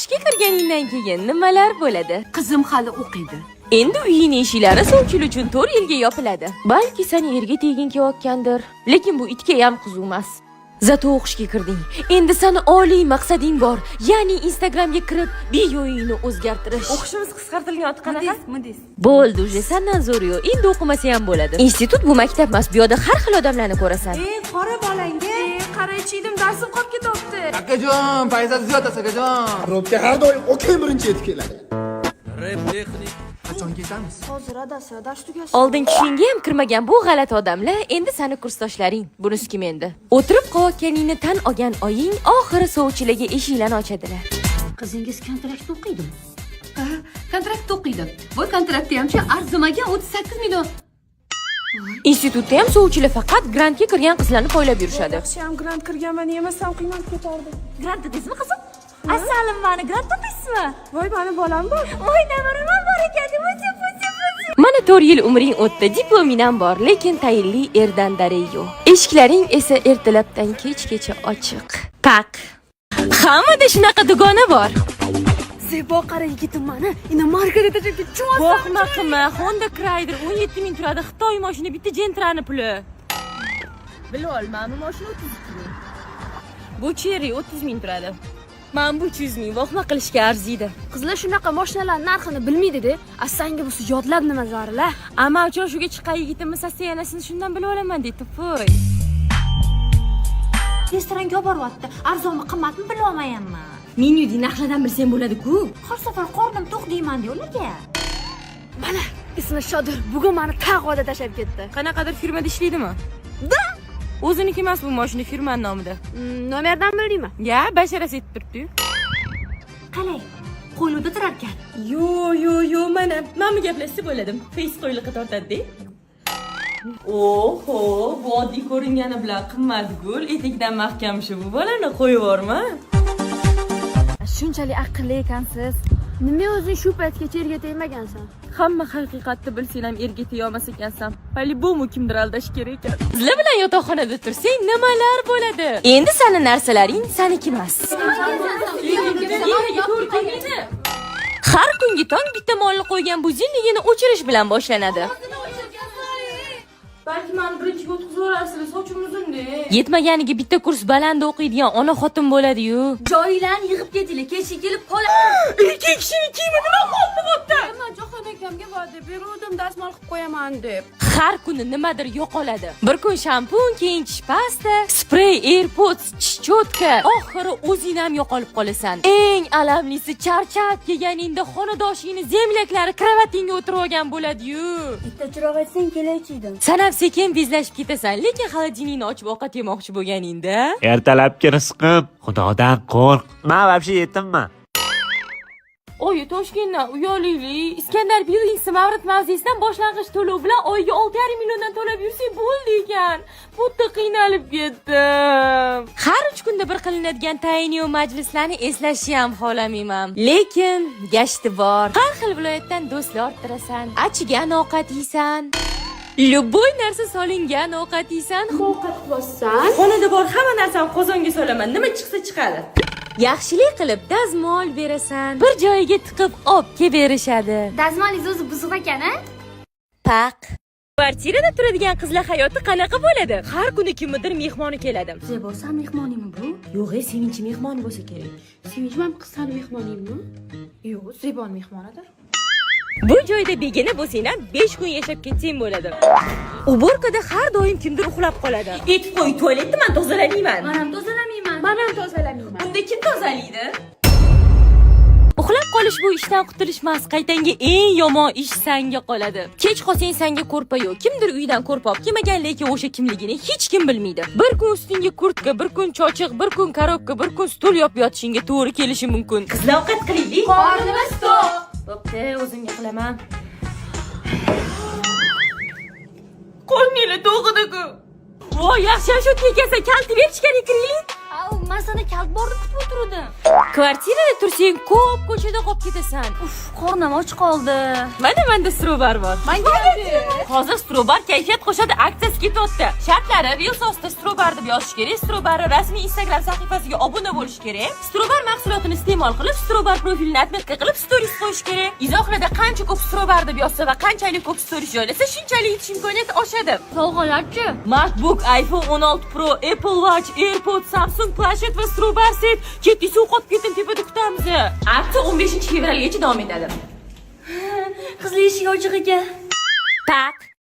O'qishga kirganingdan keyin nimalar bo'ladi? Qizim hali o'qiydi. Endi uying eshiklari sovchilar uchun 4 yilga yopiladi. Balki seni erga tegin kelayotgandir, lekin bu itga ham qiziq emas. Зато o'qishga kirding. Endi sani oliy maqsading bor, ya'ni Instagramga kirib bioingni o'zgartirish. O'qishimiz qisqartirilgan oti qanaqa? Mudis. Bo'ldi, уже sandan zo'ri yo'q. Endi o'qimasa ham bo'ladi. Institut bu maktab emas, bu yerda har xil odamlarni ko'rasan. Ey, qora bolangga. Qara, ichiydim, darsim qolib ketyapti. Akajon, payzasi ziyod, akajon. Probka har doim okey birinchi yetib keladi. Qachon ketamiz? Hozir, adasi, dars tugasin. Oldin tushingga ham kirmagan bu g'alati odamlar endi sani kursdoshlaring. Bunisi kim endi? O'tirib qolayotganingni tan olgan oying oxiri sovchilarga eshiklarni ochadilar. Qizingiz kontraktda o'qiydimi? Kontraktda o'qiydi. Bu kontraktda hamchi arzimagan 38 million. Institutda ham sovchilar faqat grantga kirgan qizlarni poylab yurishadi. Yaxshi ham grant kirganman, yemasam qiynalib ketardim. Grant dedingizmi, qizim? Asalim, mani grant topasizmi? Voy, mani bolam bor. Voy, navaram ham bor ekan. Puchi, puchi, puchi. Mana 4 yil umring o'tdi, diploming ham bor, lekin tayinli erdan darak yo'q. Eshiklaring esa ertalabdan kechgacha ochiq. Taq. Hammada shunaqa dugona bor. Zebo, qara, yigitim mani иномарка da tashlab ketdi. Vohma qilma, Honda Crider 17 ming turadi, Xitoy mashina bitta Gentrani puli. Bila olmami, mashina 32 ming. Bu Chery 30 ming turadi. Mana bu 300 ming, vohma qilishga arziydi. Qizlar shunaqa mashinalar narxini bilmaydi-da. A sanga bo'lsa yodlab nima zarur? Amma uchrashuvga chiqqan yigitimni состояние sini shundan bilib olaman deydi, to'y. Restoranga olib boryapti. Arzonmi, qimmatmi bilolmayapman. Menyudagi narxlardan bilsang bo'ladi-ku. Har safar qornim to'q deyman de ularga. Mana, ismi Shodir. Bugun mani tag'oda tashlab ketdi. Qanaqadir firmada ishlaydimi? Да. O'ziniki emas bu mashina, firmani nomida. Nomerdan bildingmi? Ya, basharasi aytib turibdi-yu. Qalay? Qo'ylovda turar ekan. Yo, yo, yo, mana, mana bu gaplashsa bo'ladi. Face qo'yliqqa tortadi-da. Oho, bu oddiy ko'ringani bilan qimmat gul, etagidan mahkam shu bu bolani qo'yib yuborma. Shunchalik aqlli ekansiz. Nima o'zing shu paytgacha erga tegmagansan? Hamma haqiqatni bilsang ham erga tegolmas ekansan. По-любому kimdir aldash kerak ekan. Sizlar bilan yotoqxonada tursang nimalar bo'ladi? Endi sani narsalaring saniki emas. Har kungi tong bitta molni qo'ygan будильник ini o'chirish bilan boshlanadi. Balki meni birinchiga o'tkazib yuborarsizlar, sochim uzun-da. Yetmaganiga bitta kurs baland o'qiydigan ona xotin bo'ladi-yu. Joylarni yig'ib ketinglar, kechga kelib qol. Erkak kishini kiyimi nima qoldi bu yerda? Man Jahon akamga va'da beruvdim, dazmol qilib qo'yaman deb. Har kuni nimadir yo'qoladi. Bir kun shampun, keyin tish pasta, sprey, AirPods, tish cho'tka. Oxiri o'zing ham yo'qolib qolasan. Eng alamlisi charchab kelganingda xonadoshingni земляк lari kravatingga o'tirib olgan bo'ladi-yu. Bitta chiroq aytsang kelaychiydim. San ham sekin bezlashib ketasan, lekin холодильник ni ochib ovqat yemoqchi bo'lganingda Ertalabki rizqim, Xudodan qo'rq. Men вообще yetimman. Oyi, Toshkentdan uy olaylik. Iskandar Buildings Mavrid mavzesidan boshlang'ich to'lov bilan oyiga 6,5 milliondan to'lab yursak bo'ldi ekan. Bu yerda qiynalib ketdim. Har 3 kunda bir qilinadigan tayinlov majlislarni eslashni ham xohlamayman. Lekin gashti bor. Har xil viloyatdan do'stlar orttirasan. Achigan ovqat yeysan. Любой narsa solingan ovqat yeysan. Ovqat qilyapsan? Xonada bor hamma narsani qozonga solaman. Nima chiqsa chiqadi. Yaxshilik qilib dazmol berasan. Bir joyiga tiqib olib kelib berishadi. Dazmolingiz o'zi buzuq ekan, a? Taq. Kvartirada turadigan qizlar hayoti qanaqa bo'ladi? Har kuni kimnidir mehmoni keladi. Zebo, san mehmoningmi bu? Yo'q, e, Sevinchi mehmoni bo'lsa kerak. Sevinch ham qiz sani mehmoningmi? Yo'q, Zebon mehmonidir. Bu joyda begona bo'lsang ham 5 kun yashab ketsang bo'ladi. Уборка da har doim kimdir uxlab qoladi. Aytib qo'y, tualetni men tozalamayman. Man ham tozalamayman. Man ham tozalamayman. Unda kim tozalaydi? Uxlab qolish bu ishdan qutulish emas, qaytanga eng yomon ish sanga qoladi. Kech qolsang sanga ko'rpa yo'q. Kimdir uydan ko'rpa olib kelmagan, lekin o'sha kimligini hech kim bilmaydi. Bir kun ustingga kurtka, bir kun chochiq, bir kun коробка, bir kun stul yopib yotishingga to'g'ri kelishi mumkin. Qizlar, ovqat qilaylik. Qornimiz to'q. Bo'pti, o'zimga qilaman. Qorninglar to'g'idi-ku. Voy, yaxshi ham shu ekansan, kalta berishgan kiraylik. Au, Man seni kalit bor deb kutib o'tiruvdim. Kvartirada tursang, ko'p ko'chada qolib ketasan. Uf, qornim och qoldi. Mana menda Strobar bor. Hozir Strobar kayfiyat qo'shadi aksiyasi ketyapti. Shartlari: Reels ostida Strobar deb yozish kerak, Strobar rasmiy Instagram sahifasiga obuna bo'lish kerak. Strobar mahsulotini iste'mol qilib, Strobar profilini отметка qilib stories qo'yish kerak. Izohlarda qancha ko'p Strobar deb yozsa va qanchalik ko'p stories joylasa, shunchalik yutish imkoniyati oshadi. Sovg'alarchi? MacBook, iPhone 16 Pro, Apple Watch, AirPods, Samsung planshet va Strobar set. Ketdik, suv qotib ketdim, tepada kutamiz. Aksiya 15 fevralgacha davom etadi. Qizli eshik ochiq ekan. Tak.